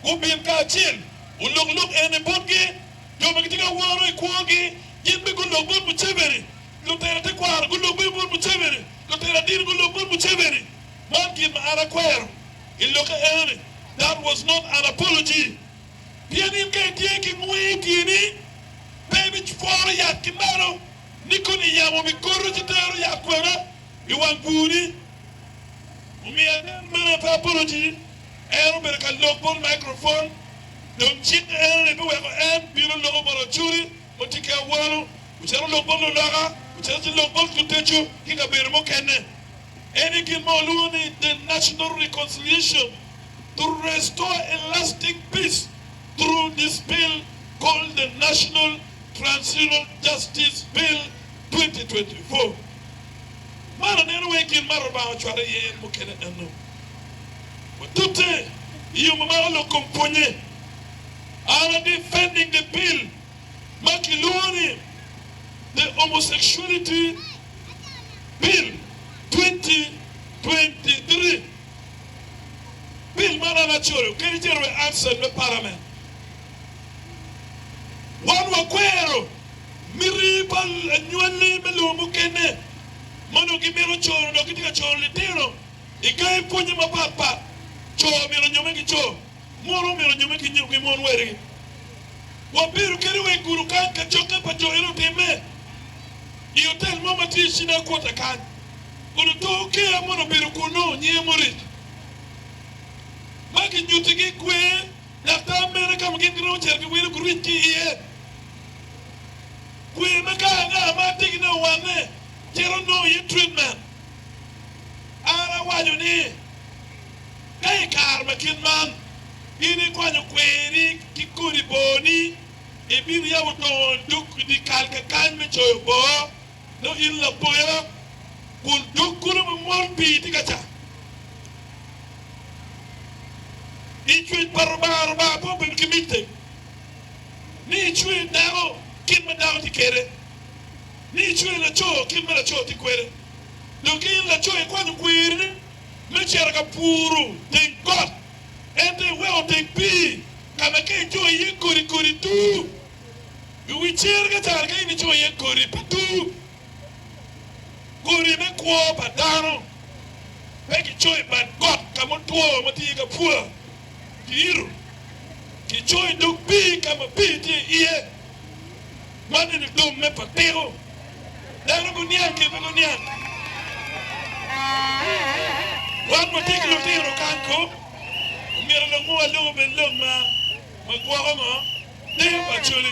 Gubin kacel, olok lok eni botgi, jo ma gitye ka woro i kwogi, gin bene gulok bot Muceveni, lutela tekwaro gulok bene bot Muceveni, lutela dini gulok bot Muceveni. Man gin ma an akwero i lokke enoni, that was not an apology. Pien in ka itye ki ngwe i tyeni, pe ibipworo yat ki malo, ni koni yamo bikoto ci tero yat kwena i wang burni. Omiyo anen meno pe apology, en obedo ka lok bot microphone, dong cikke enoni biweko en bino loko bot Acholi ma tye ki awano, ocito lok bot luloka, ocito ci lok bot luteco ki kabedo mukene. En aye gin ma walwongo ni the national reconciliation to restore a lasting peace through this bill called the National Transitional Justice Bill 2024. Man aneno wai gin ma Rubanga ocwalo iye en mukene eno. Watute i yo ma mako lok kom pwonye. An a defending the bill ma kilwongo ni the Homosexuality Bill 2023. Bill man an acoyo kadi cito i Hansard me Parliament. Wan wakwero miti pa anywalli me lobo mukene ma onongo gimito coro dok gitye ka coro litino i gangi pwonye mapat pat. Co myero onyomme ki co, mon omyero onyomme ki mon wadigi. Wabedo kadi wa i gudo kany ka cokke pa jo eno otimme i otel mo ma tye i Cina Quarter kany. Onongo to okeya mono obedo kunnu nyinge Muric ma kinyutigi kwer Daktar mene ka ma gin giromo cito ki wilo guric ki iye? Kwer me ka anga ma atigine owanne cito nongo iye treatment? An awaco ni, ka i kare ma kit man in ikwanyo kwerri ki kodi boo-ni, ibino yabo tongo dog dyekal kakany me coyo boo, nongo in lapoya kun dog kulu ma mol pii tye ka ca. I cwec pa Rubanga, Rubanga pe obedo ki mitte ni ecwe dako kit ma dako tye kwede, ni ecwe laco kit ma laco tye kwede. Dong ka in laco ikwanyo kwerine me cito ka puro teng got, ento iweko teng pii ka ma ka icoyo iye kodi kodi tur. I wi cer ka caro ka in icoyo iye kodi pe tur. Kodi me kwo pa dano pe kicoyo i bad got ka mutwo ma tye iye kapwa ki ito. Kicoyo i dog pii ka ma pii tye iye. Man eni dom me pa tiko. Dano guniang ki pe guniang. Wan watye ki lutino kany ko, omyero lok ma waloko obed lok ma gwoko ngo? Deyo pa Acholi.